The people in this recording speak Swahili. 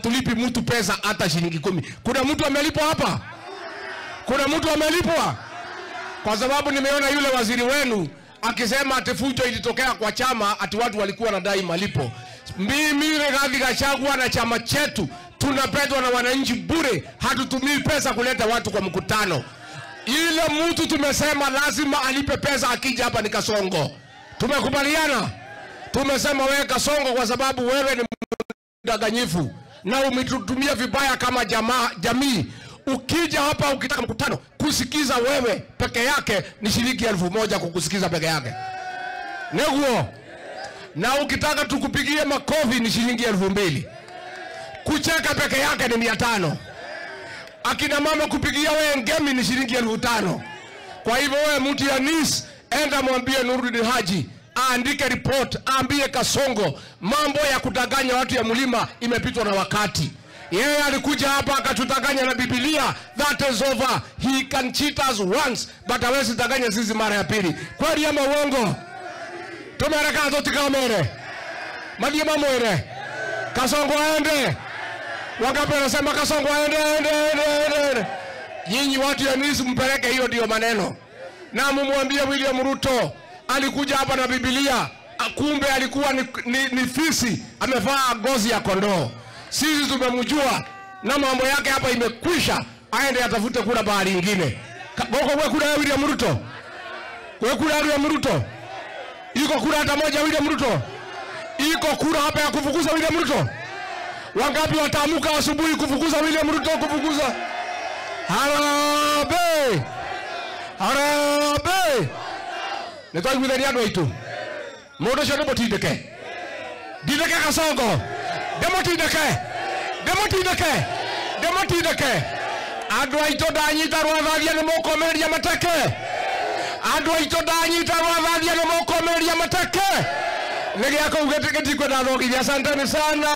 Hatulipi mtu pesa hata shilingi 10. Kuna mtu amelipwa hapa? Kuna mtu amelipwa? Kwa sababu nimeona yule waziri wenu akisema ati fujo ilitokea kwa chama, ati watu walikuwa wanadai malipo. Mimi Rigathi Gachagua na chama chetu tunapendwa na wananchi bure, hatutumii pesa kuleta watu kwa mkutano. Ile mtu tumesema lazima alipe pesa akija hapa ni Kasongo. Tumekubaliana? Tumesema wewe Kasongo, kwa sababu wewe ni mdanganyifu na umetutumia vibaya kama jamii. Ukija hapa ukitaka mkutano kusikiza wewe peke yake ni shilingi 1000 kukusikiza peke yake. Neguo. Na ukitaka tukupigie makofi ni shilingi 2000. Kucheka peke yake ni 500. Akina mama kupigia wewe ngemi ni shilingi 5000. Kwa hivyo wewe mtu ya Nis, enda mwambie Nuruddin Haji aandike report, aambie Kasongo mambo ya kudanganya watu ya mlima imepitwa na wakati. Yeye alikuja hapa akatudanganya na Biblia. That is over. He can cheat us once, but hawezi danganya sisi mara ya pili. Kweli ama uongo? Tumereka totikamere. Madie mamwere. Kasongo aende. Wangapi wanasema Kasongo aende, aende, aende, aende? Nyinyi watu ya Nis mpeleke hiyo ndio maneno. Na mumwambie William Ruto alikuja hapa na Biblia, kumbe alikuwa ni fisi amevaa ngozi ya kondoo. Sisi tumemjua na mambo yake hapa imekwisha, aende atafute kura bahari nyingine. Boko wewe kura ya William Ruto? Wewe kura ya William Ruto? Iko kura hata moja William Ruto? Iko kura hapa ya kufukuza William Ruto? Wangapi wataamuka asubuhi kufukuza William Ruto, kufukuza? Harambee! Harambee! Nitwaiguithania andu aitu. Mundu ucio ndimutindike. Ndindike Kasongo. Ndimutindike. Ndimutindike. Ndimutindike. Andu aitu ndanyita rwatharia ni mukomereria mateke. Andu aitu ndanyita rwatharia ni mukomereria mateke. Nĩ gĩa kũu gĩtikwenda thogithia. Asanteni sana.